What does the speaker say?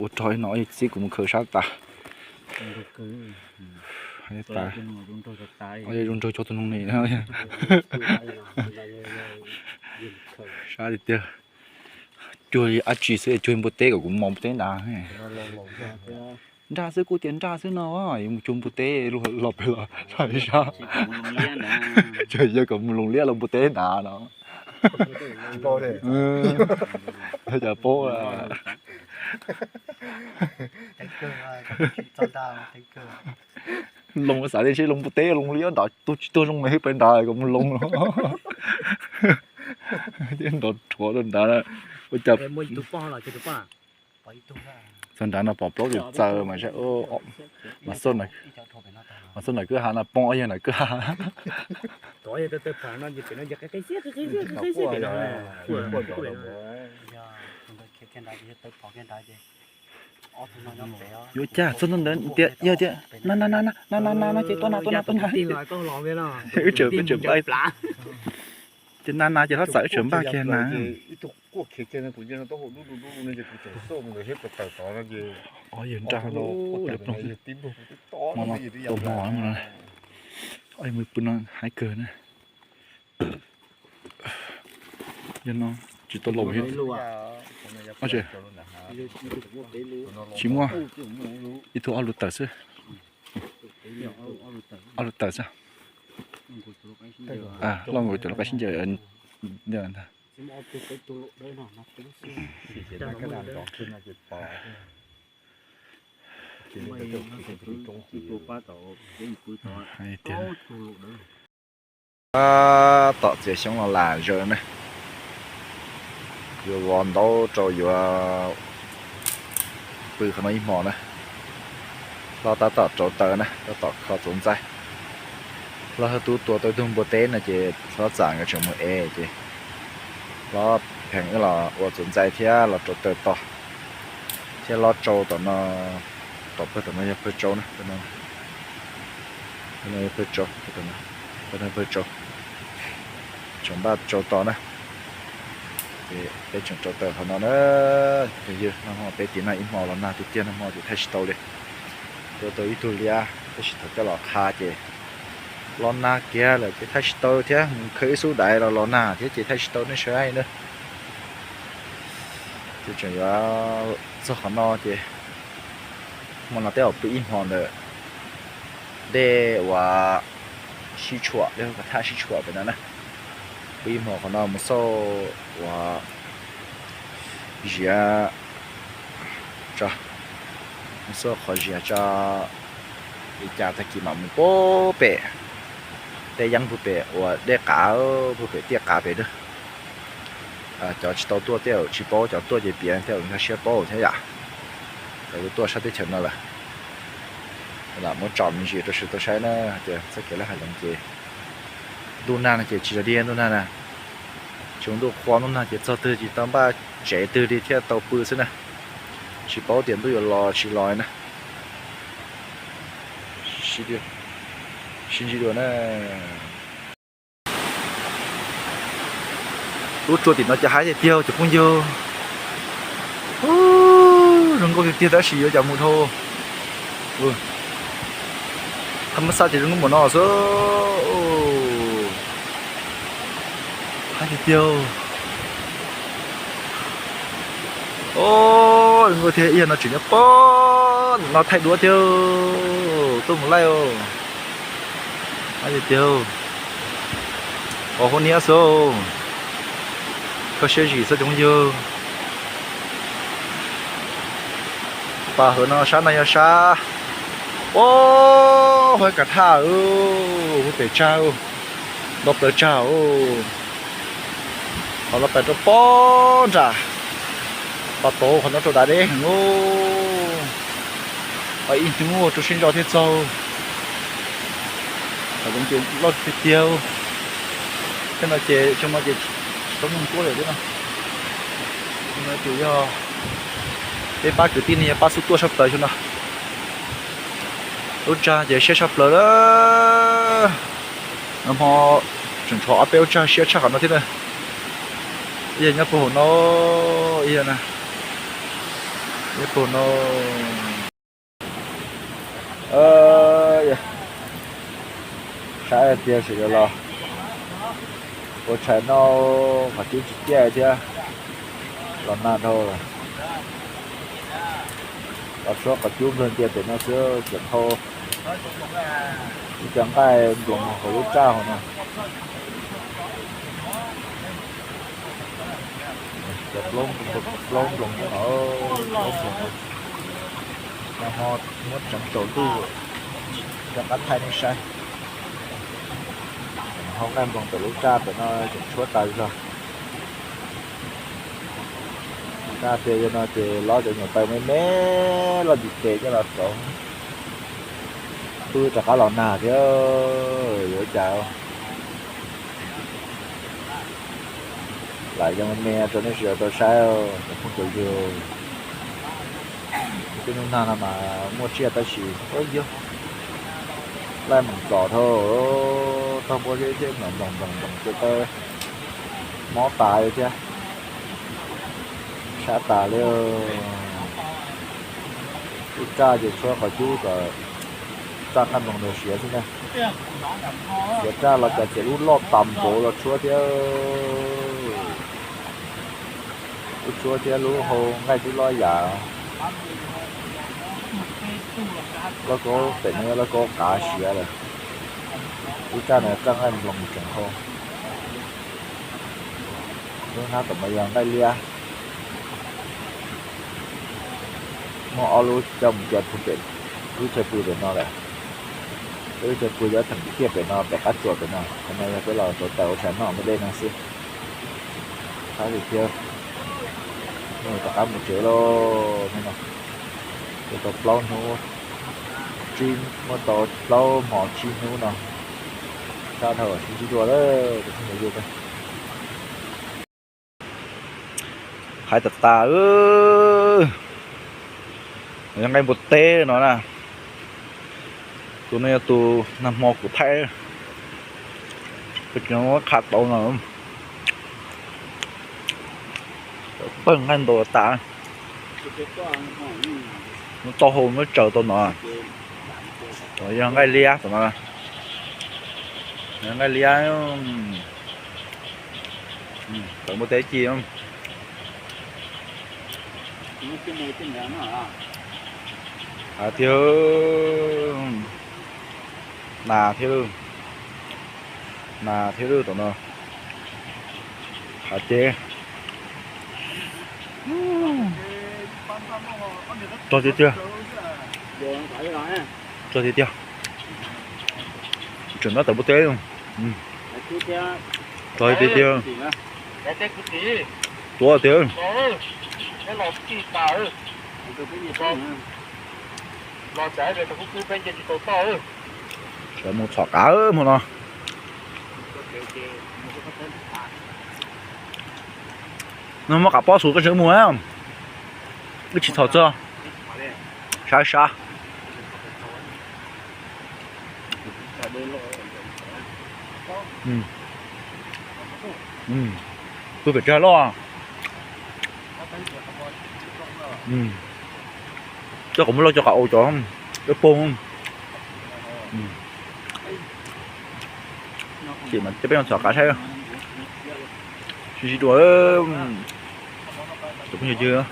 Ua rog no txib kuv mus khaws sab tas. Tas, zoo nraug cov tus noog ni. Sab tiag tiag. Cuag dab tsi xwb, cuag npua teb kom kuv mos npua teb nrad. Nraj xwb, kuj tias nraj xwb no, mus cuag npua teb los pem los sab. Tsuas yog kom mus loos liab los npua teb nrad no. Cas paub. Loos xav tias ntshe loos npua teb, loos liab nrad, tuag tsis tuag zoo li hwb pem nrad kom mus loos no. Nrov rhuav rau nrad, ua cas txog nrad no pom plaub tus txawm mas, mas xoj nam kwj ha no poob ob yawg nam kwj ha. Yuav cas txog ntawd tias yog tias na na na na na na na ces tuaj na tuaj na tuaj na. Wb tseem wb tseem npaj ces na na ces hlob txawm wb tseem npaj kiag na. Ob yawg nraj no, tus hmo no, ob yawg mus pw no haib kawg na. Yog no tsis tau laus thiab. Tsis muaj, ib tug ob lus tawm xwb. Ob lus tawm xwb. Loj nkaus cov lub qab sib ncaws ntag. Hais tias tab tom txiav xyoob los lam zaws na. Yuav vov ntaub rau yuav pw qhov no ib hmo na. Hlob tab tom rauv taws na, tab tom kho txuas ntxaij. Hlob Hawj Tub tua tau ib tug npua teb no ces hlob Txam nkawd tseem mus ev ces hlob Pheem wb los ua txuas ntxaij thiab los rauv taws tos. Thiab hlob tsau tom no, tom pawg tom no yog pawg tsau na, pawg tsau, pawg tsau, tseem npaj tsau tos na. Ces peb tseem rauv taws qhov no na. Tus yawg no peb tiv nag ib hmo los nag tiag tiag, nag hmo ces thaij tsis tau li. Tua tau ib tug liab tab sis thaum coj los qha ces los nag kiag lawm ces thaij tsis tau thiab, mus khaws ib xub daiv los los nag thiab ces thaij tsis tau nej saib na. Ces tseem yuav txog qhov no ces hmo no tej zaum pw ib hmo ntawm dej uas sib tshuam, dej kav thaj sib tshuam pem no na. Pw ib hmo qhov no mus xauj uas ziav tso, mus xauj qhov ziav tso, li cas tag kis mam mus puag pem tej yeeb puag pem uas dej qav, puag pem tiaj qav pem na. Cov tsis tau tuaj tej zaum tsis paub, cov tuaj ces piav tej zaum nkag siab paub thiab yom. Cov tuaj sab teb chaws no lawm, lam muab tso me ntsis rau sawv tau saib na, tias txoj kev laj hav zoov ces ntuj nag no ces tsis yog diag ntuj nag na. Tsaus ntuj qhua ntuj nag ces txog twg tsis tau npaj tsev twg li thiaj tau pw xwb na. Tsis paub tias ntuj yuav los tsis los na. Sib ntsib dua na. Lub tsua tim no ces haib tiag tiag cov phooj ywg. Zoo nkauj tiag tiag tab sis yuav cas mus dhau. Thaj mab xaj ces zoo nkauj npaum no xwb. Haib tiag tiag. Zoo nkauj tiag, ib yam no tseem nyob pob no thaij duab thiab. Tuaj mus laij. Haib tiag tiag. Qhov huab niab xwb. Kho siab zim xwb cov phooj ywg. Pas hauv no sab no yog sab, o, huab kav thaj, huab pem tsag, nto plaws tsag. Qhov no pais rau pob nram, pas tauv qhov no rau dav deb heev. Ib hnub rau siab ntso thiaj txog. Qhov zoov ces loj tiag tiag. Tej no ces xyoo no ces tsis tau muaj nkuaj lawm thiab no. Ces yog peb pab kwv tij ne yog pab xub tuaj sab plaws xyoo no. Lub tsag ces siab sab plaws lawm. Nag hmo tseem tshuav ob peb lub tsag siab tshaj qhov no thiab na. Ib yam nyob puag hauv no, ib yam na. Ib tug no, saib tiag sim yuav los ua tshais noj, qhov cub tsis ciaj thiab, los nag dhau lawm. Los tshuab qhov cub nplawg ntia pem no xwb, tseem hau ib co nqaij nploos hauv lub tsaj hauv no. Cov plaub nploos no, plaub nploos no, nag hmo muab tseev tsaus ntuj, rov qab thaij nej saib. Hau nqaij nploos pem lub tsaj pem no tseem tshuab tas zog. Tsaj tias yog no ces lov cov nyuam taws me me loj ntis tes coj los rauv. Twb rov qab los nag thiab, yuav cas. Lam yog me rau nej sawv daws tau saib, cov phooj cov ywg. Tej hnub nag no mas muaj tsiaj tab sis ua yog laij meem txom dhau, tog npua zeb thiab nploos nploos nploos nploos cia tau mob tas li thiab. Sab tas li. Lub tsaj ces tshuab qhov cub kom tsaj nqaij nploos ntawd siav xwb na. Siav tsaj los cas txiav lub loj tas npaum los tshuab thiab. Lub tshuab thiab lub hau nqaij twb loj yam. Lauj kaub pem no yog lauj kaub qav siav lawm. Lub tsaj no tsaj nqaij nploos tseem hau. Lub hnab tom no yog nqaij liab. Muaj ob lub coj mus cia pem lub chaw pw pem no lawm. Peb lub chaw pw cov theem khiaj pem no, pem qab tsuas pem no. Qhov no yog peb los rauv taws ua tshais noj me dej no xwb. Qab li thiab, rov qab mus tsev lauj. Hnub no muaj tau plaub hnub, muaj tau plaub hmo tsib hnub no, sab dhau sib ntsib dua lawm. Hais tas tas, yog nqaij npua teb no na. Tus no yog tus nag hmo kuv thaij, kuv tsis muab qha tau no. Pawg nqaij ntau tas, muab tau hau muab tsaws tau no. Yog nqaij liab tom no, nqaij liab. Tawm npua teb ci. Hais tiag, nas thiab, nas thiab tom no. Hais tiag, rog tiag tiag, rog tiag tiag. Tseem nyob tawm npua teb, rog tiag tiag. Tuav tiag. Sawv mus txhom qav hmo no. No muab qav pob xus koj tseem mus, wb tsis txhom txog. Sab sab. Pw pem tsev loj. Coj kom muab loj coj kom au cov, coj poob. Ces mas coj peb mus txhom qav saib. Sib ntsib dua, tus phooj ywg.